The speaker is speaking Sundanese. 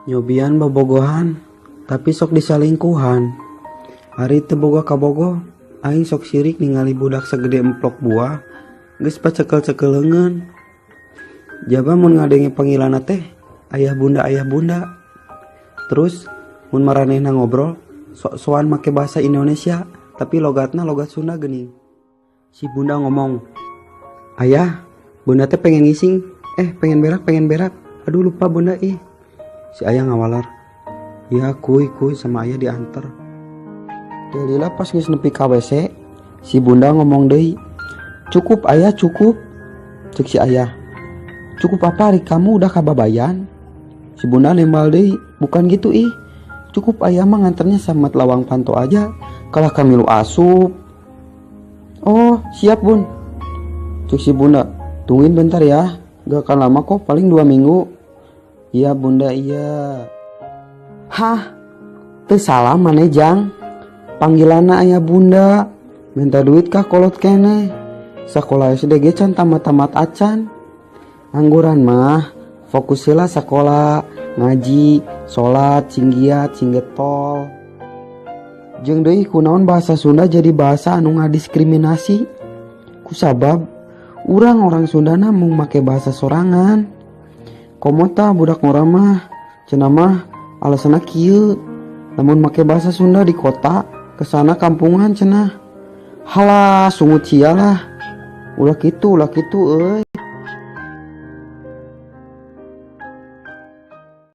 Nyobian bobogohan, tapi sok disalingkuhan. Ari teu boga kabogoh, aing sok sirik ningali budak sagede emplok buah geus pacekel-cekel leungeun. Jaba mun ngadenge panggilanna teh ayah bunda, ayah bunda. Terus mun maranehna ngobrol sok-sokan make bahasa Indonesia, tapi logatna logat Sunda geuning. Si bunda ngomong, "Ayah, bunda teh pengen ngising, eh, pengen berak, pengen berak. Aduh, lupa bunda ih." Si ayah ngawalar, "Ya kuy kuy, sama ayah diantar." Teu lila pas geus nepi ka WC, si bunda ngomong deui, "Cukup, ayah, cukup." Cek si ayah, "Cukup apa, ari kamu udah kababayan?" Si bunda nembal deui, "Bukan gitu ih, cukup ayah mah nganternya sama lawang panto aja, kalah kami lu asup." "Oh, siap, bun." Cek si bunda, "Tungguin bentar ya, gak akan lama kok, paling 2 minggu." "Iya, bunda, iya." Hah, teu salah maneh jang. Panggilanna ayah bunda. Minta duit kah kolot keneh. Sekolah SD ge can tamat-tamat acan. Angguran mah fokus heula sekolah, ngaji, salat, sing giat, sing getol. Jeung deui, kunaon bahasa Sunda jadi bahasa anu ngadiskriminasi? Kusabab urang orang Sundana mung make bahasa sorangan. Komo tah budak ngora mah, cenah mah alasanna kieu. Lamun make bahasa Sunda di kota, kesana kampungan cenah. Halah, sungut sia lah. Ulah kitu euy.